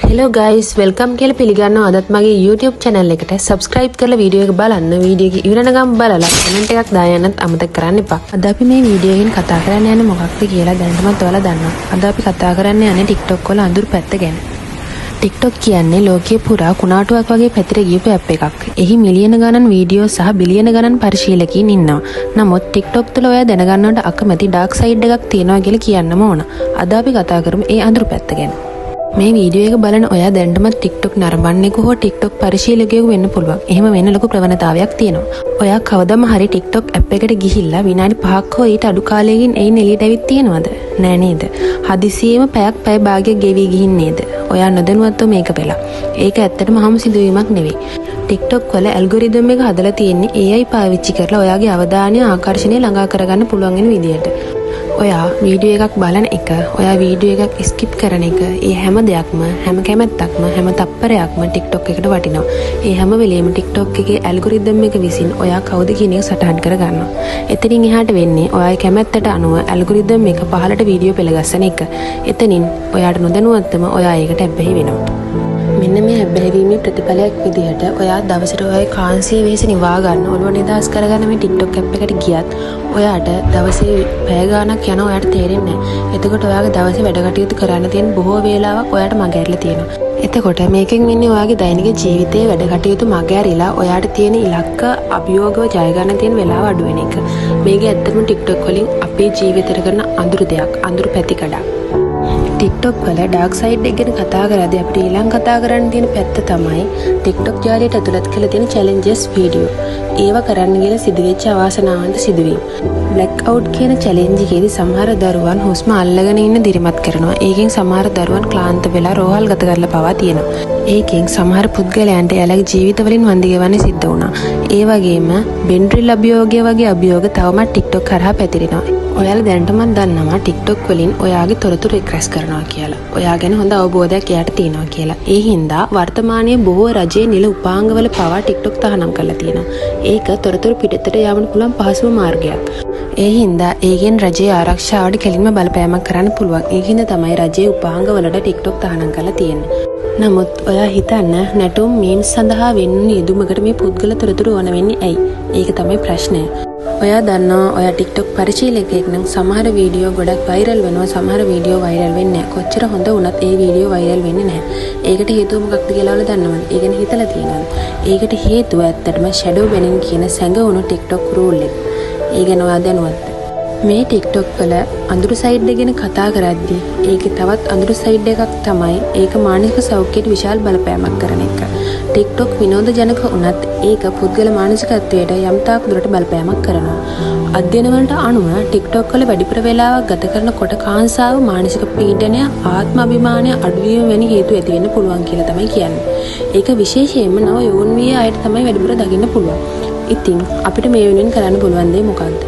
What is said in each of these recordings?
Hello guys, welcome කියලා පිළිගන්නවා අදත් මගේ YouTube channel එකට. Subscribe කරලා වීඩියෝ එක බලන්න. වීඩියෝ එක ඉවරනකම් බලලා කමෙන්ට් එකක් දාන්න යන්නත් අමතක කරන්න එපා. අද අපි මේ වීඩියෝ එකෙන් කතා කරන්න යන්නේ මොකක්ද කියලා දැනටමත් ඔයාලා දන්නවා. අද අපි කතා කරන්න යන්නේ TikTok වල අඳුරු පැත්ත ගැන. TikTok කියන්නේ ලෝකයේ පුරා කුණාටුවක් වගේ පැතිර ගියපු ඇප් එකක්. එහි මිලියන ගණන් වීඩියෝ සහ බිලියන ගණන් පරිශීලකයින් ඉන්නවා. නමුත් TikTok තුළ ඔයා දැනගන්නවට අකමැති ඩාර්ක් සයිඩ් එකක් තියෙනවා කියලා කියන්නම ඕන. අද අපි කතා කරමු ඒ අඳුරු පැත්ත ගැන. මේ වීඩියෝ එක බලන ඔයා දැනටමත් TikTok නරඹන්නෙකු හෝ TikTok පරිශීලකයෙකු වෙන්න පුළුවන්. එහෙම වෙන්න ලොකු ප්‍රවණතාවයක් තියෙනවා. ඔයා කවදම හරි TikTok app එකට ගිහිල්ලා විනාඩි 5ක් හෝ ඊට අඩු කාලයකින් එයින් එළියට ඇවිත් තියෙනවද? නෑ නේද? හදිසියෙම පැයක් පැය භාගයක් ගෙවි ගිහින් නේද? ඔයා නොදැනුවත්ව මේක වෙලා. ඒක ඇත්තටම හමු සිදුවීමක් නෙවෙයි. TikTok වල ඇල්ගොරිතම් එක හදලා තියෙන්නේ AI පාවිච්චි කරලා ඔයාගේ අවධානය ආකර්ෂණය ළඟා කරගන්න පුළුවන් වෙන විදියට. ඔයා වීඩියෝ එකක් බලන එක, ඔයා වීඩියෝ එකක් ස්කිප් කරන එක, ඒ හැම දෙයක්ම, හැම කැමැත්තක්ම, හැම තප්පරයක්ම TikTok එකට වටිනවා. ඒ හැම වෙලේම TikTok එකේ ඇල්ගොරිතම් එක විසින් ඔයා කවුද කියන එක සටහන් කර ගන්නවා. එතනින් එහාට වෙන්නේ ඔයාගේ කැමැත්තට අනුව ඇල්ගොරිතම් එක පහළට වීඩියෝ පෙළගස්සන එක. එතනින් ඔයාට නොදැනුවත්වම ඔයා ඒකට ඇබ්බැහි වෙනවා. මෙන්න මේ ඇබ්බැහිවීමේ ප්‍රතිඵලයක් විදිහට ඔයා දවසට ඔයාගේ කාන්සිය වෙහෙස නිවා ගන්න, ඔළුව නිදහස් කරගන්න මේ TikTok app එකට ගියත් ඔයාට දවසේ පැය ගාණක් යනවා ඔයාට තේරෙන්නේ නැහැ. එතකොට ඔයාගේ දවසේ වැඩ කටයුතු කරන්න තියෙන බොහෝ වේලාවක් ඔයාට මගහැරිලා තියෙනවා. එතකොට මේකෙන් වෙන්නේ ඔයාගේ දෛනික ජීවිතයේ වැඩ කටයුතු මගහැරිලා ඔයාට තියෙන ඉලක්ක අභියෝගව ජය ගන්න තියෙන වෙලාව අඩු වෙන එක. මේක ඇත්තටම TikTok වලින් අපේ ජීවිතේට කරන අඳුරු දෙයක්, අඳුරු පැතිකඩක්. TikTok වල ඩාර්ක් සයිඩ් එක ගැන කතා කරද්දී අපිට ඊළඟ කතා කරන්න තියෙන පැත්ත තමයි TikTok ජාලයට ඇතුළත් කරලා තියෙන චැලෙන්ජස් වීඩියෝ. ඒව කරන්න ගිහලා සිදුවෙච්ච අවාසනාවන්ත සිදුවීම්. බ්ලැක් අවුට් කියන චැලෙන්ජ් එකේදී සමහර දරුවන් හුස්ම අල්ලගෙන ඉන්න දිරිමත් කරනවා. ඒකෙන් සමහර දරුවන් ක්ලාන්ත වෙලා රෝහල් ගත කරලා පවා තියෙනවා. ඒකෙන් සමහර පුද්ගලයන්ට එයාලගේ ජීවිත වලින් වන්දි ගෙවන්න සිද්ධ වුණා. ඒ වගේම බෙන්ඩ්‍රිල් අභියෝගය වගේ අභියෝග තවමත් TikTok හරහා පැතිරෙනවා. ඔයාලා දැනටමත් දන්නවා TikTok වලින් ඔයාගේ තොරතුරු එක් රැස් කරනවා කියලා. ඔයා ගැන හොඳ අවබෝධයක් එයාට තියෙනවා කියලා. ඒ හින්දා වර්තමානයේ බොහෝ රජයේ නිල උපාංගවල පවා TikTok තහනම් කරලා තියෙනවා. ඒක තොරතුරු පිටතට යාමට පුළුවන් පහසුම මාර්ගයක්. ඒ හින්දා ඒකෙන් රජයේ ආරක්ෂාවට කෙලින්ම බලපෑමක් කරන්න පුළුවන්. ඒක හින්දා තමයි රජයේ උපාංගවලට TikTok තහනම් කරලා තියෙන්නේ. නමුත් ඔයා හිතන්න, නැටුම් මීම්ස් සඳහා වෙන්වුණු යෙදුමකට මේ පුද්ගල තොරතුරු ඕන වෙන්නේ ඇයි? ඒක තමයි ප්‍රශ්නය. ඔයා දන්නවා, ඔයා TikTok පරිශීලකයෙක් නම් සමහර වීඩියෝ ගොඩක් වෛරල් වෙනවා, සමහර වීඩියෝ වෛරල් වෙන්නේ නැහැ. කොච්චර හොඳ වුණත් ඒ වීඩියෝ වෛරල් වෙන්නේ නැහැ. ඒකට හේතුව මොකක්ද කියලා ඔයාලා දන්නවද? ඒ ගැන හිතලා තියෙනවද? ඒකට හේතුව ඇත්තටම ෂැඩෝ බැනින් කියන සැඟවුණු TikTok rule එක. ඒ ගැන ඔයා දැනුවත්ද? මේ TikTok වල අඳුරු සයිඩ් එක ගැන කතා කරද්දී ඒකේ තවත් අඳුරු සයිඩ් එකක් තමයි ඒක මානසික සෞඛ්‍යයට විශාල බලපෑමක් කරන එක. TikTok විනෝද ජනක වුණත් ඒක පුද්ගල මානසිකත්වයට යම් තාක් දුරට බලපෑමක් කරනවා. අධ්‍යයන වලට අනුව TikTok වල වැඩිපුර වෙලාවක් ගත කරනකොට කාංසාව, මානසික පීඩනය, ආත්ම අභිමානය අඩුවීම වැනි හේතු ඇති වෙන්න පුළුවන් කියලා තමයි කියන්නේ. ඒක විශේෂයෙන්ම නව යොවුන් වියේ අයට තමයි වැඩිපුර දකින්න පුළුවන්. ඉතින් අපිට මේ වෙනුවෙන් කරන්න පුළුවන් දේ මොකක්ද?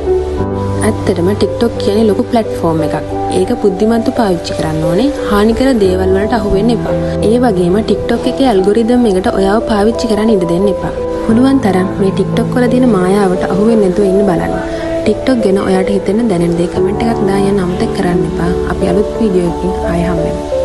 ඇත්තටම TikTok කියන්නේ ලොකු ප්ලැට්ෆෝම් එකක්. ඒක බුද්ධිමත්ව පාවිච්චි කරන්න ඕනේ. හානිකර දේවල් වලට අහු වෙන්න එපා. ඒ වගේම TikTok එකේ ඇල්ගොරිතම් එකට ඔයාව පාවිච්චි කරන්න ඉඩ දෙන්න එපා. පුළුවන් තරම් මේ TikTok වල තියෙන මායාවට අහු වෙන්නේ නැතුව ඉන්න බලන්න. TikTok ගැන ඔයාට හිතෙන දැනෙන දේ කමෙන්ට් එකක් දාන්න යන්න අමතක කරන්න එපා. අපි අලුත් වීඩියෝ එකකින් ආයෙ හම්බෙමු.